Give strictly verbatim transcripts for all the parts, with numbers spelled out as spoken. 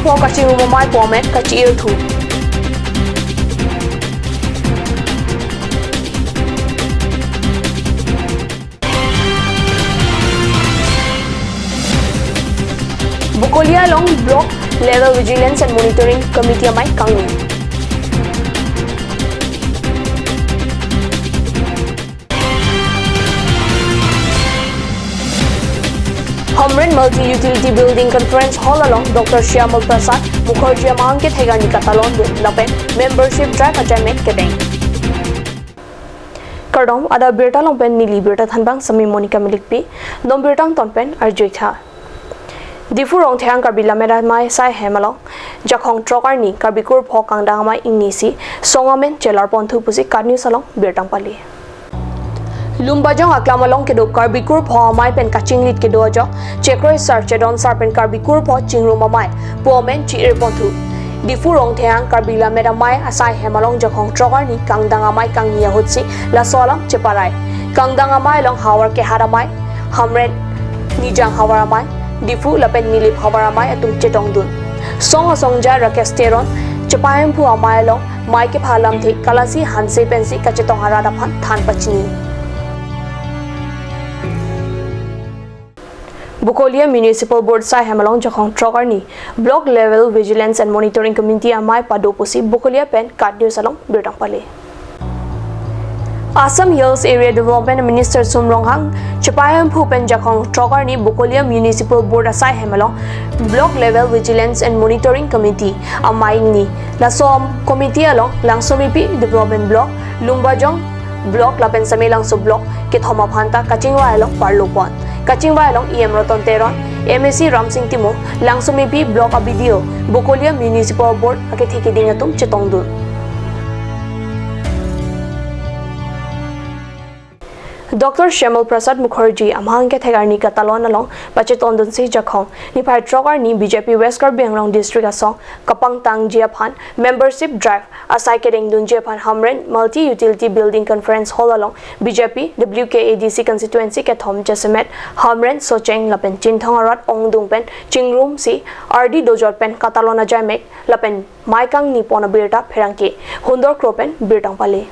pho kachingrum amei pu amen kachi-irthu. Bokolia along Block Level Vigilance and Monitoring Committee amei kangni. Hamren Multi Utility Building Conference Hall along Doctor Shyama Prasad Mukherjee amahang kethek arni katalon dun lapen membership drive ajaimek kedeng. Kardom, adap abirta along pen neli birta thanbang sami Monica Milikpi, non birta angton pen arjuitha. Diphu Rongtheng Karbi Lammet Amei asai hem along Jakhong throk arni Karbi kurpho kangdang amei ingnisi song amen chelar ponthu pusi KAT News along birta pale. Lumbajong aklam along kedo Karbi kurpho amei pen kachinglit kedo ajok Chekroi Sar, Chedon Sar pen Karbi kurpho chingrum amei pu amen chi-ir ponthu. Diphu Rongtheng Karbi Lammet Amei asai hem along Jakhong throk arni kangdang amei kangni ahutsi laso alam cheparai. Kangdang amei along havar kehat amei, Hamren Nijang havar amei, Diphu lapen Nilip havar amei atum chetongdun. Song asongja Rakesh Teron chepahemphu amei along mei kepha alamthe Kalasi Hanse pensi kachetong arat aphan than pachini. Bokolia Municipal Board asai hem along Jakhong throk arni Block Level Vigilance and Monitoring Committee amei pado pusi Bokolia pen KAT News along birta pale. Assam Hills Area Development Minister Sum Ronghang chepahemphu pen Jakhong throk arni Bokolia Municipal Board asai hem along Block Level Vigilance and Monitoring Committee amei ingni. Laso committee along Langsomepi Development Block, Lumbajong Block lapen Samelangso Block kethom aphan ta kachingvai along parlopon. Kachingvai along E M Roton Teron, M A C Ramsing Timung, Langsomepi Block a B D O, Bokolia Municipal Board akethe keding atum chetongdun. Doctor Shyama Prasad Mukherjee amahang kethek arni katalon along pachetongdunsi Jakhong niphai throk arni B J P West Karbi Anglong District asong kapangtangji aphan membership drive asai kedengdunji aphan Hamren Multi Utility Building Conference Hall along B J P W K A D C constituency kethom jasemet Hamren, Socheng lapen Chinthong arat ongdung pen chingrumsi ardi dojot pen katalon ajaimek lapen mei kangni pon abirta pherangke Hundor Kro pen birta pale.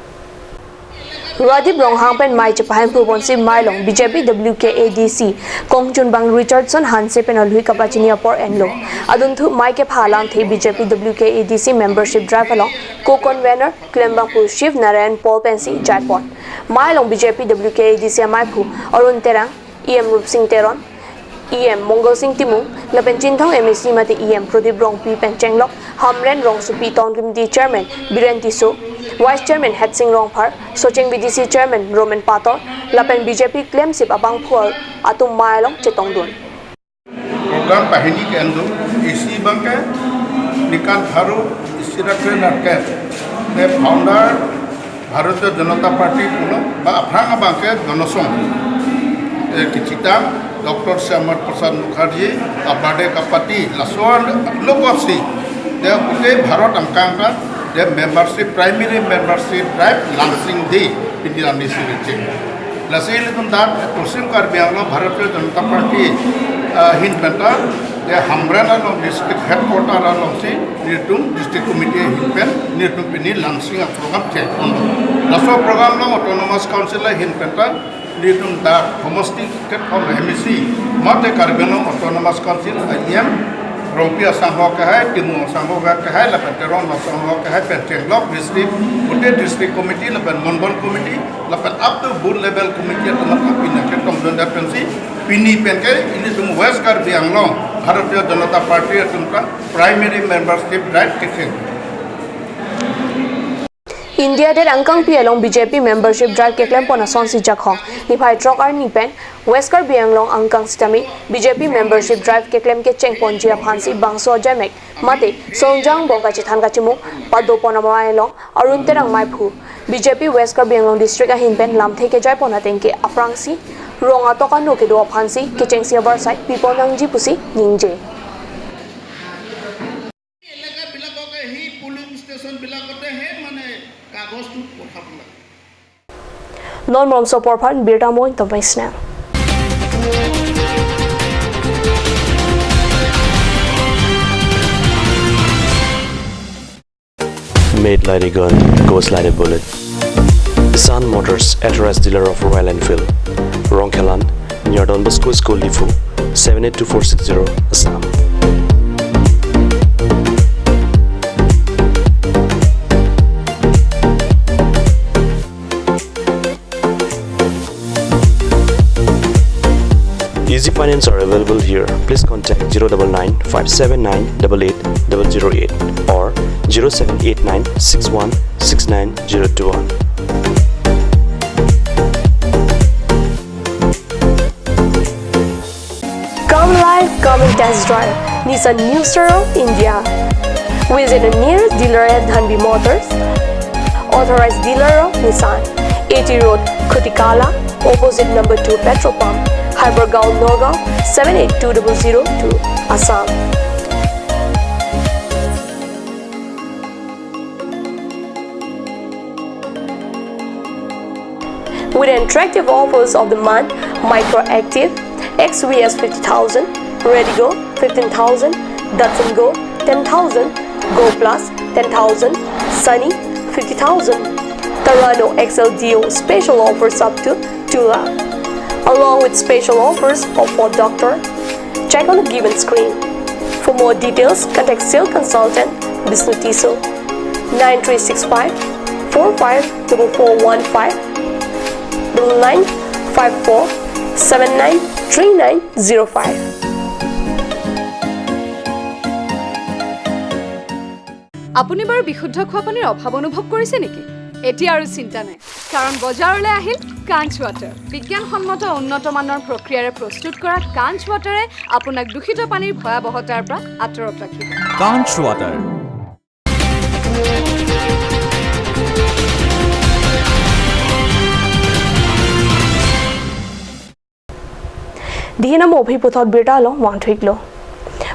Radip Ronghang pen mei chepahemphu ponsi mei along B J P W K A D C kongchunbang Richardson Hanse pen alui kapachini apor enlo. Adunthu mei kepha alamthe B J P W K A D C membership drive along co-convener klembangpo Shiv Narayan Paul pensi jaipon. Mei along B J P W K A D C ameiphu Arun Terang, E M Rupsing Teron, E M Mongal Sing Timung lapen Chinthong M A C mate E M Pradip Rongpi pen chenglok Hamren Rongsopi Town Committee Chairman Biren Tisso, Vice Chairman Hetsing Rongphar, Socheng B D C Chairman Roman Pator lapen B J P klemsip abangphu atum mei along chetongdun. Program pahini ke-endun, isi abangke Nikant Haru, isi ra kre narket, the founder Bharatiya Janata Party pulo, ba aphrang abangke Jonosong. Eh, kecita Doctor Shyama Prasad Mukherjee a-birthday kapati, laso along si, the pute Bharat angkang ka, the membership, primary membership drive launching day, pini arnisi reche. Lasi ilitum dak Paschim Karbi Anglong Bharatiya Janata Party, ah, ahin penta, the Hamren along district headquarter alongsi, nelitum district committee ahin pen, nelitum pini launching a-program chengpon. Laso program along Autonomous Council ahin penta, nelitum dak homosti kethom M A C, mate Karbi Anglong Autonomous Council E M Rongpi asangho akehai, Timung asangho akehai, lapen Teron asangho akehai pen chenglok district, pute district committee, lapen Monbon committee, lapen up to booth level committee atum aphan pini ketongdun pensi, pini penke ilitum West Karbi Anglong Bharatiya Janata Party atum ta primary membership drive kecheng. India adet angkangpi along B J P membership drive keklempon asonsi Jakhong niphai throk arni pen West Karbi Anglong angkang sitame B J P membership drive keklem kechengponji aphansi bangso ajaimek mate songjang bong kachethan kachimung padopon amei along Arun Terang meiphu B J P West Karbi Anglong District ahin pen lamthe kejaipon atengke aphrangsi rong atok ano kedo aphansi kechengsi abarsai pipon nangji pusi ningje. এলেকাবিলাককে সেই পুলিং ষ্টেচনবিলাকতেহে মানে কাগজটো পঠাব লাগে। Non malomso apor aphan birta mo-in tong paisnang. Made like a gun, goes like a bullet. Sun Motors, authorized dealer of Royal Enfield. Rongkhelan, near Don Bosco School, Diphu, seven eight two four six zero, Assam. Easy finance are available here. Please contact zero double nine five seven nine double eight double zero eight or zero seven eight nine six one six nine zero two one. Come live, come and test drive Nissan New Star of India. Visit a nearest dealer at Dhanvi Motors, authorized dealer of Nissan, A T Road, Khutikala, opposite number two petrol pump, Hypergaon, Nagaon, seven eight two double zero two, Assam. With attractive offers of the month, Micra Active, X V S fifty thousand, Redigo fifteen thousand, Datsun Go ten thousand, Go Plus ten thousand, Sunny fifty thousand, Terrano X L D O special offers up to two lakh, along with special offers of Ford Doctor. Check on the given screen. For more details, contact sales consultant Bisnu Tisso, nine three six five four five double four one five, double nine five four seven nine three nine zero five. আপুনি বাৰু বিশুদ্ধ খোৱা পানীৰ অভাৱ অনুভৱ কৰিছে নেকি? এতিয়া আৰু চিন্তা নাই, কাৰণ বজাৰলৈ আহিল কাঞ্চ ৱাটাৰ। বিজ্ঞানসন্মত উন্নত মানৰ প্ৰক্ৰিয়াৰে প্ৰস্তুত কৰা কাঞ্চ ৱাটাৰে আপোনাক দূষিত পানীৰ ভয়াৱহতাৰ পৰা আঁতৰত ৰাখিব। কাঞ্চ water. Dihin amo aphi puthot birta along vangthu-iklo.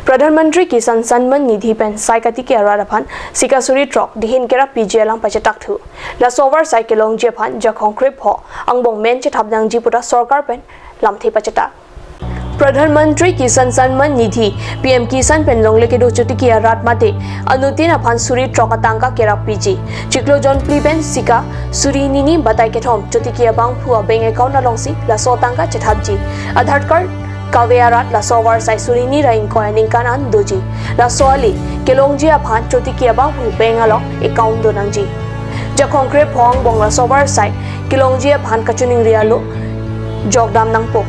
Pradhan Mantri Kisan Samman Nidhi pen sai katiki arat aphan sika suri throk dihin kerap piji alam pachetakthu. Laso avarsai kelongji aphan Jakhong krepho angbong men chethap nangji puta sorkar pen lamthe pachetak. Pradhan Mantri Kisan Samman Nidhi, P M Kisan pen longle kedo chotiki arat mate anuttin aphan suri throk atangka kerap piji. Chiklo jon phli pen sika suri hini ni batai kethom chotiki abangphu a-bank account alongsi laso atangka chethapji. Aadhaar card kave arat laso avarsai suri hini ra ingkoi aningkan an doji. Laso ale kelongji aphan chotiki abangphu bank along account do nangji. Jakhong krepho angbong laso avarsai kelongji aphan kachiningri alo jokdam nangpo.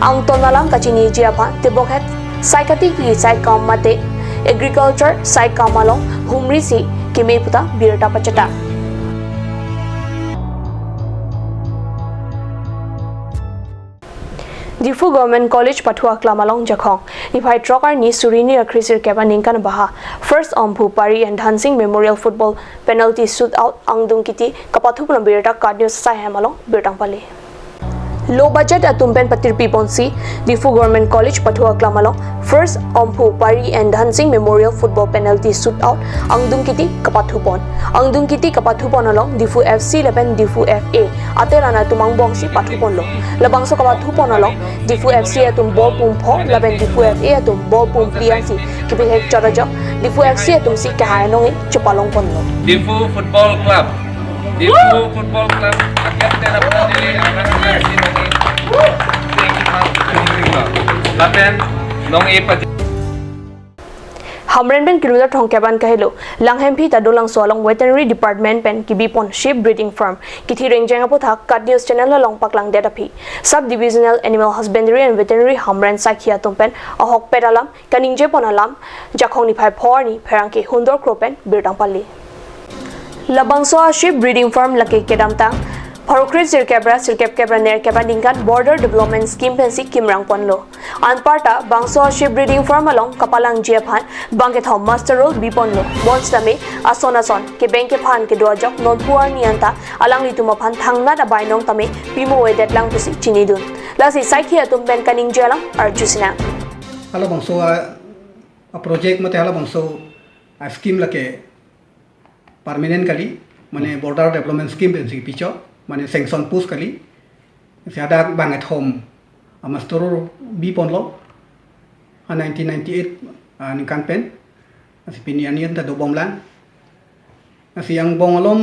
Angton alam kachiniji aphan tebokhet sai katiki sai kam mate agriculture sai kam along humrisi keme puta birta pachetak. Diphu Government College pathu aklam along Jakhong niphai throk arni suri hini ra kre sirkep aningkan baha First Omphu Pari and Dhansing Memorial Football Penalty Shootout angdung kiti kapathuponlo birta KAT News asai hem along birta pale. Low budget atum pen patirpi ponsi Diphu Government College pathu aklam along First Omphu Pari and Dhansing Memorial Football Penalty Shootout angdung kiti kapathupon. Angdung kiti kapathupon along Diphu F C lapen Diphu F A ateran atum angbongsi pathuponlo. Labangso kapathupon along Diphu F C atum ball pum pho lapen Diphu F A atum ball pum phli ansi kepithek chot ajok Diphu F C atumsi kehai anong-e chepalongponlo. Diphu Football Club. Diphu Football Club a-captain aphan neli anak anak si nong-e. Lapen nong-e pa Hamren pen kilometer thomkep an kahelo Langhemphi ta dolangso along Veterinary Department pen kibipon sheep breeding farm kithi rengjeng aputhak KAT News channel along paklangdet aphi. Sub Divisional Animal Husbandry and Veterinary Hamren sakhi atum pen ahokpet alam kaningjepon alam Jakhong niphai pho arni pherangke Hundor Kro pen birta pale. Labangso a-sheep breeding farm lake kedamtang pharo kre sirkep ra sirkep kep ra nerkep aningkan Border Development Scheme pensi kimrangponlo. Anparta bangso a-sheep breeding farm along kapalangji aphan bang kethom muster roll biponlo. Bonsitame ason ason kebeng kephan kedo ajok nonpu arni anta alanglitum aphan thangnat abainong tame pimo-edet lang pusi chinidun. Lasi sakhi atum pen kaningje alam arju sinang. Halabangso a, a-project mate halabangso a-scheme lake permanent kali, mane Border Development Scheme pensi pichot, mane sanction post kali. Si hadak bang kethom a-muster roll biponlo, a nineteen ninety-eight aningkan pen. Si pini arni anta dobomlang. Lasi angbong along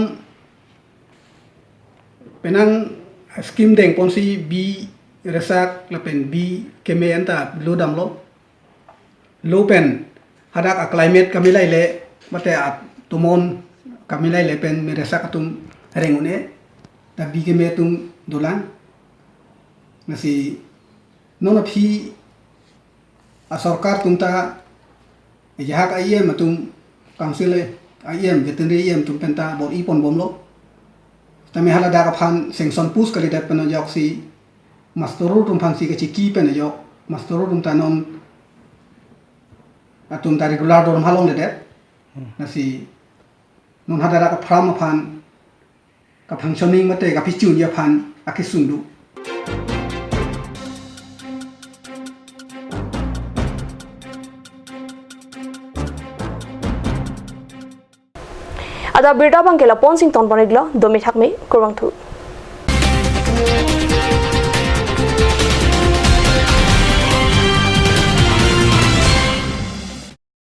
penang scheme dengponsi bi resak lapen bi keme anta lo damlo. Lo pen hadak a climate kamilaile mate atomon kamilaile pen me resak atum reng un-e, ta bi keme atum dolang. Lasi non aphi asorkar atum ta ajahak a E M atum, council a E M, veterinary E M atum penta bor-iponbomlo. Tame haladak aphan sanction pus kalidet pen ajoksi master atum aphansi kachiki pen ajok, master atum ta non atum ta regular dor ma longledet. Lasi non haladak a farm aphan ka functioning mate ka pichun aphan akesung do. Adap abirta abangke lapu-an si ingtonpon-iklo, dome thakme, kurvangthu.